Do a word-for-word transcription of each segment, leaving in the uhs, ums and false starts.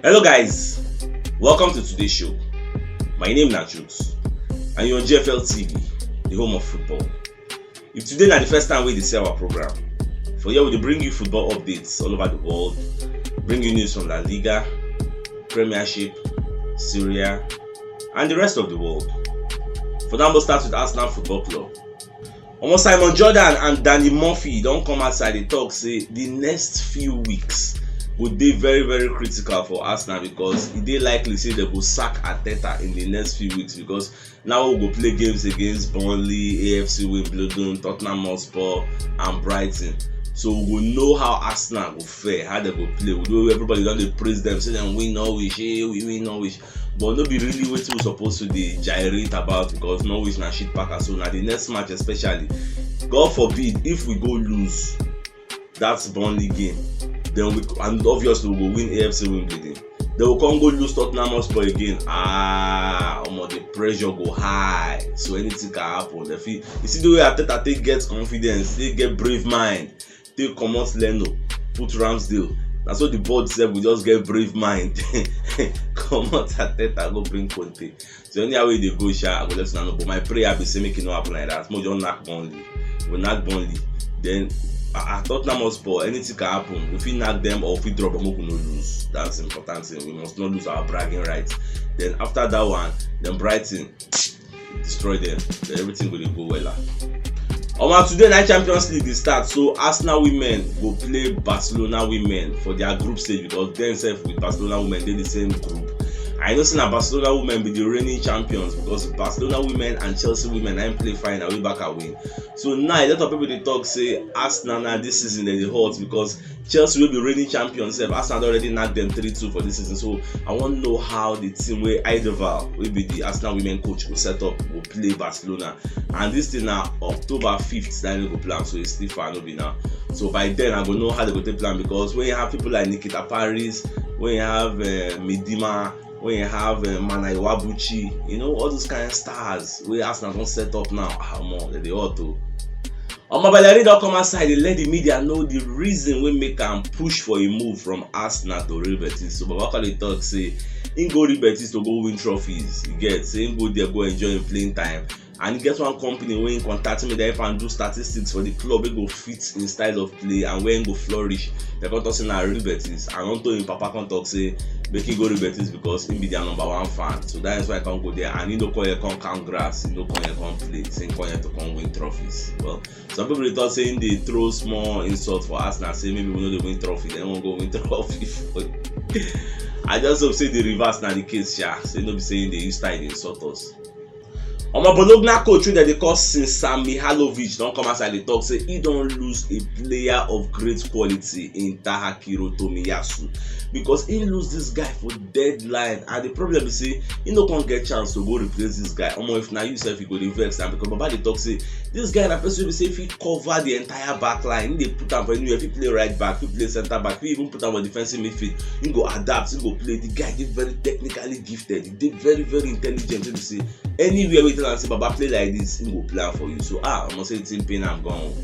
Hello guys, welcome to today's show. My name na Jukes and you're on G F L T V, the home of football. If today na the first time wey you dey see our program, for here we dey bring you football updates all over the world, bring you news from La Liga, Premiership, Serie A, and the rest of the world. For now, we'll start with Arsenal Football Club. Omo, Simon Jordan and Danny Murphy don come outside dey talk say the next few weeks go dey very very critical for Arsenal because e dey likely say dem go sack Arteta in the next few weeks because now we go play games against Burnley, A F C Wimbledon, Tottenham Hotspur and Brighton. So we go know how Arsenal go fare, how dem go play. We know everybody don dey praise dem, say dem win Norwich, hey, we win Norwich. But no be really wetin we suppose to dey gyrate about because Norwich na shit packer. So na the next match especially, God forbid if we go lose that Burnley game, then we and obviously we go win A F C Wimbledon. Then we come go lose Tottenham Hotspur again. Ah, omo, the pressure go high. So anything can happen. Dem fit, you see the way Arteta take get confidence, take get brave mind, take comot Leno, put Ramsdale. Na so the board sef go just get brave mind, comot Arteta, go bring Conte. So anyhow wey e dey go sha, I go let una know. But my prayer be say make e no happen like that. Make we just knack Burnley. We knack Burnley. Then ah, ah, Tottenham Hotspur, anything can happen. We fit knack dem or we fit draw, but make we no lose. That's the important thing. We must not lose our bragging rights. Then after that one, then Brighton, destroy them. Then everything go dey go wella. Omo, today na Champions League dey start, so Arsenal women go play Barcelona women for their group stage because dem sef with Barcelona women dey the same group. I know say na Barcelona women be the reigning champions because Barcelona women and Chelsea women na im play final wey Barca win. So now a lot of people dey talk say Arsenal na this season dem dey hot because Chelsea wey be reigning champions sef, Arsenal don already knack dem three two for this season. So I wan know how the team wey Eidevall, wey be the Arsenal women coach, go set up, go play Barcelona. And this thing na October fifth na im go play am, so e still far, no be now. So by then I go know how dem go take play am because when you have people like Nikita Parris, when you have uh, Midima, when you have uh, Mana Iwabuchi, you know, all those kind of stars wey Arsenal don set up now, ah, omo, dem dey hot o. Omo, Bellerin don come outside dey let the media know the reason wey make am push for a move from Arsenal to Real Betis. So Baba come dey talk say im go Real Betis to go win trophies. You get say im go there go enjoy im playing time. And e get one company wey im contact me that if I do statistics for the club wey go fit im style of play and where im go flourish, dem come talk say na Real Betis. And unto im papa come talk say make im go Real Betis because im be their number one fan. So that is why I come go there. And im no come here come count grass, im no come here come play. Say im come here to come win trophies. Well, some people dey talk say im dey throw small insult for Arsenal, say maybe we no dey win trophy, dem wan go win trophy for. I just hope say the reverse na the case sha, say no be say im dey use style dey insult us. Omo, Bologna coach wey dem dey call Sinsa Mihalovic don come outside dey talk say he don lose a player of great quality in Tahakiro Tomiyasu because he lose this guy for deadline, and the problem be say he no come get chance to go replace this guy. Omo, if na you sef, you go dey vex am because Baba dey talk say this guy na person wey be say fit cover the entire back line. He dey put am for anywhere. Fit play right back, fit play center back, fit even put am for defensive midfield. He go adapt, he go play. The guy dey very technically gifted. He dey very very intelligent. Wey be say anywhere wey you tell am say Baba play like this, he go play am for you. So ah, omo, say the thing pain am gan o.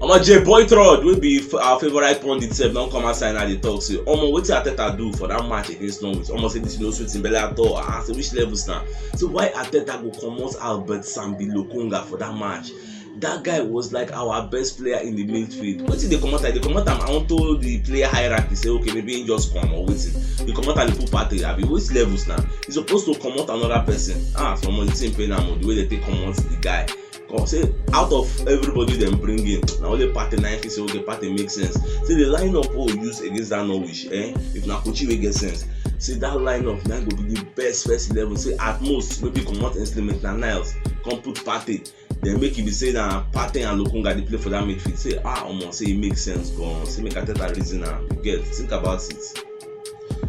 Omo, Jay Boytrod wey be f- our favourite pundit sef don come outside now dey talk say omo, wetin Arteta do for that match against Norwich, omo, say this no sweet im belle at all. Ah, say which levels na? Say why Arteta go comot Albert Sambi Lokonga for that match? That guy was like our best player in the midfield. Wetin dey comot am? Dey comot am unto the player hierarchy, say okay, maybe he just come or wetin? Dey comot am dey put Partey, abi which levels na? He suppose to comot another person. Ah, some of the thing pain am o, the way dem take comot the guy. Come say out of everybody dem bring in, na only Partey na im fit say okay, Partey make sense. Say the lineup wey we use against that Norwich, eh, if na Kochi wey get sense, say that lineup na go be the best first eleven. Say at most maybe comot Instrument na Niles, come put Partey. Then make e be say na Partey and Lokonga dey play for that midfield. Say ah, omo, say e make sense gan. Say make Arteta reason am. You get, think about it.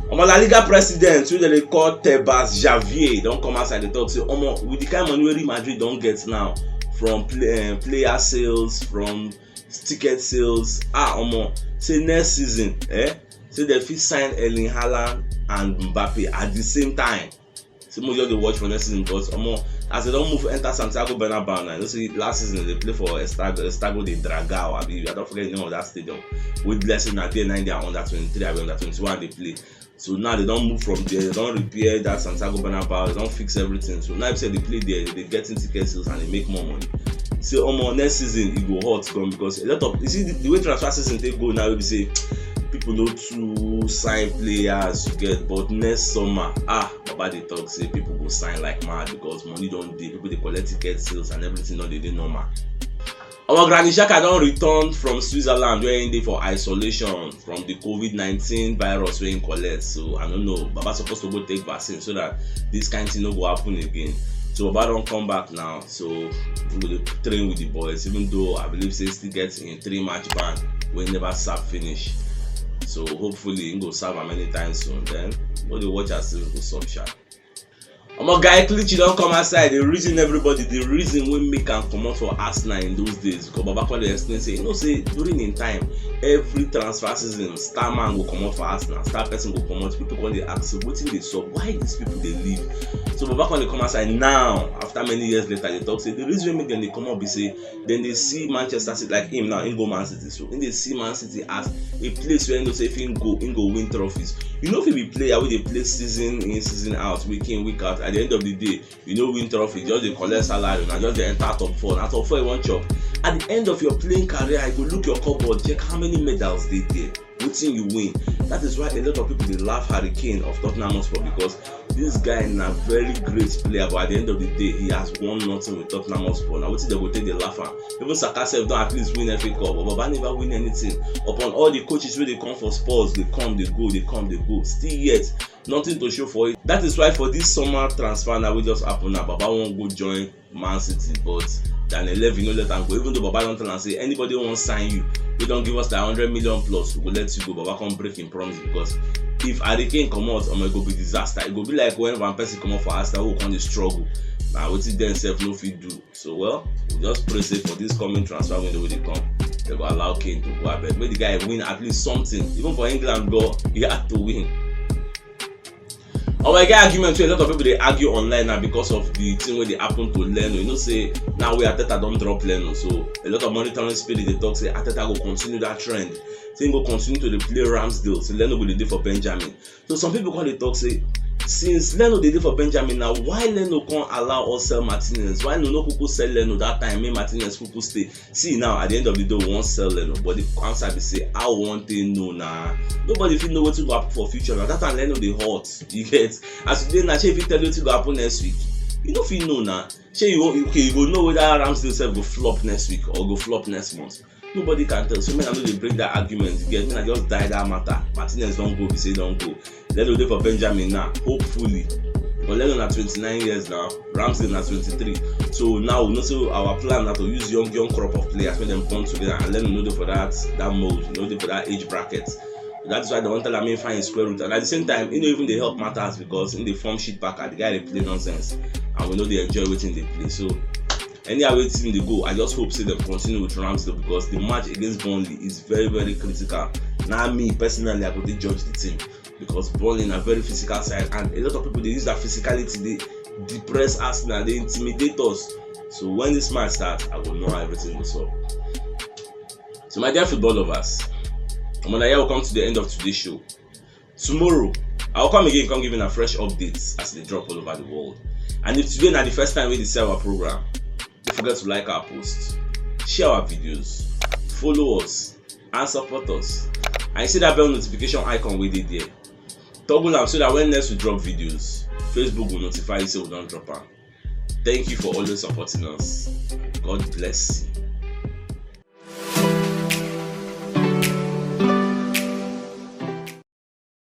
Omo, La Liga president wey dem dey call Tebas Javier don come outside dey talk say omo, with the kind money wey Real Madrid don get now from play, uh, player sales, from ticket sales, ah omo, say next season, eh, say dem fit sign Erling Haaland and Mbappe at the same time. Say make we just dey watch for next season because omo, As they don move enter Santiago Bernabeu now, you know say last season they play for Estadio, Estadio de Dragao, abi I don forget the name of that stadium. With blessing na there na their under twenty-three abi under twenty-one they play. So now they don move from there, they don repair that Santiago Bernabeu, they don fix everything. So now if say they play there, they getting ticket sales and they make more money. Say omo, next season e go hot come, because a lot of, you see the, the way transfer season take go now, we say people no too sign players you get, but next summer, ah, Baba dey talk say people go sign like mad because money don dey, people dey collect ticket sales and everything don dey dey normal. Our Granit Xhaka don return from Switzerland where he dey for isolation from the COVID nineteen virus wey he collect. So I don't know, Baba supposed to go take vaccine so that this kind thing no go happen again. So Baba don come back now, so he go dey train with the boys, even though I believe say he still get in three match ban wey never serve finish. So hopefully he go serve am anytime soon. Then we dey watch as things go sub sha. Omo, Guy Clichy don come outside dey reason everybody the reason wey make am comot for Arsenal in those days, because Baba come dey explain say, you know say during im time, every transfer season, star man go comot for Arsenal, star person go comot. People come dey ask say wetin dey sup, why these people dey leave? So Baba come dey come outside now, after many years later, dey talk say the reason wey make dem dey comot be say dem dey see Manchester City, like him now, him go Man City, so him dey see Man City as a place where he know say if him go, him go win trophies. You no fit be player wey dey play season in, season out, week in, week out. At the end of the day, you no win trophy, just dey collect salary, na just dey enter top four, na top four you wan chop. At the end of your playing career, you go look your cupboard, check how many medals dey there, wetin you win. That is why a lot of people dey laugh Harry Kane of Tottenham Hotspur, because this guy na very great player, but at the end of the day, he has won nothing with Tottenham Hotspur. Na wetin dem go take dey laugh am? Even Saka sef don at least win F A Cup, but Baba never win anything. Upon all the coaches wey dey come for Spurs, dey come, dey go, dey come, dey go. Still yet, nothing to show for it. That is why for this summer transfer now wey just happen now, Baba wan go join Man City, but Daniel Levy no let am go. Even though Baba don tell am say anybody wey wan sign you, wey don give us that hundred million plus, we go let you go. Baba come break him promise, because if Harry Kane comot, omo, e go be disaster. E go be like when Van Persie comot for Arsenal, we come dey struggle. Na wetin dem sef no fit do. So, well, we just pray say for this coming transfer window wey dey come, they go allow Kane to go. Abeg, make the guy win at least something. Even for England, go, he had to win. Omo, e get argument wey a lot of people dey argue online now because of the thing wey dey happen to Leno. You know say now wey Arteta don drop Leno, so a lot of Monitoring Spirit dey talk say Arteta go continue that trend. Say he go continue to dey play Ramsdale, say Leno go dey dey for Benjamin. So some people come dey talk say, since Leno dey dey for Benjamin now, why Leno come allow us sell Martinez? Why no no kuku sell Leno that time, make Martinez kuku stay? See now, at the end of the day, we wan sell Leno, but the answer be say, how we wan take know na? Nobody fit know wetin go happen for future na. That time Leno dey hot, you get? As you dey now, shey fit tell you wetin go happen next week? You no fit know na. Shey you, okay, you go know whether Ramsdale sef go flop next week or go flop next month? Nobody can tell. So make I no dey break that argument, you get? Make I just die that matter. Martinez don go, be say don go. Leno dey for Benjamin now, hopefully. But Leno na twenty-nine years now, Ramsdale na twenty-three. So now we know say our plan na to use young, young crop of players, make dem bond together, and Leno no dey for that, that mold, no dey for that age bracket. That is why they wan tell am make he find him square root. And at the same time, he no even dey help matters because he dey form shit packer. The guy dey play nonsense, and we no dey enjoy wetin he dey play. So anyhow wey team dey go, I just hope say dem continue with Ramsdale, because the match against Burnley is very, very critical. Na me personally, I go dey judge the team, because Burnley na very physical side, and a lot of people dey use that physicality dey depress Arsenal, dey intimidate us. So when this match start, I go know how everything go sup. So my dear football lovers, omo, na here we come to the end of today's show. Tomorrow, I will come again, come give una fresh updates as they drop all over the world. And if today na the first time wey you dey see our program, don't forget to like our posts, share our videos, follow us, and support us. And you see that bell notification icon wey dey there. Toggle am so that when next we drop videos, Facebook will notify you say we don drop am. Thank you for always supporting us. God bless you.